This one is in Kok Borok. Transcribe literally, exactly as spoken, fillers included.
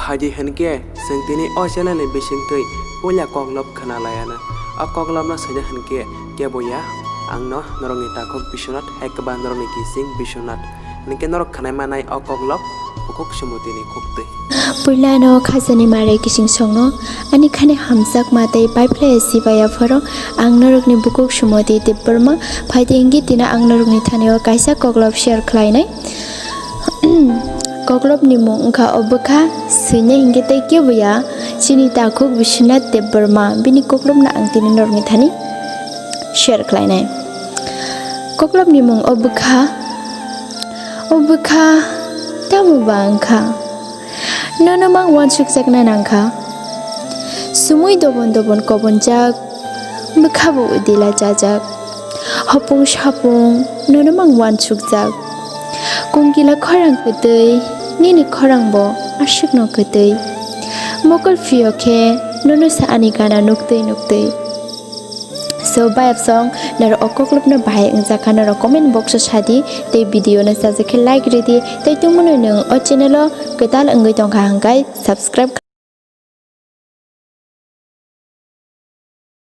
Phaidi hinkhe chwng tini o channel ni bisingtwi puila koklop khna laianw. O koklopno swina hinkhe kebo ya, angno norokni takhuk Biswanath hai kwbang norokni kising Biswanath. Hinkhe norok khnai manai o koklop bukhuk sumutini khuktwi. Puilano khajani mare kising songno ani khani hamjakma tei paiphlai sibaya phoro ang norokni bukhuk sumuti Debbarma. Phaidi hinkhe tino ang norokni thani o kaisa koklop share khlainai. Koklopni mung wngkha o bwkha, swina hinkhe tei kebo ya, chini takhuk Biswanath Debbarma, bini koklopno ang tini norokni thani share khlainai. Koklopni mung o bwkha, o bwkha tamo ba wngkha, nono mang uansukjakna nangkha. Sumui dobon dobon kobonjak, bwkhabo udila chajak. Hopung sapung nono mang uansukjak. Kungkila khorang kwtwi, nini khorangbo aswkno kwtwi. Mokol phiyok khe nono sa ani gana nuktwi nuktwi. So, bayap song, norok o koklopno bahai wngjakha, norok comment box o sadi, tei video no sajak khe like ridi, tei tongmani nwng o channel o kwtal wngwi tongkha hwnkhe subscribe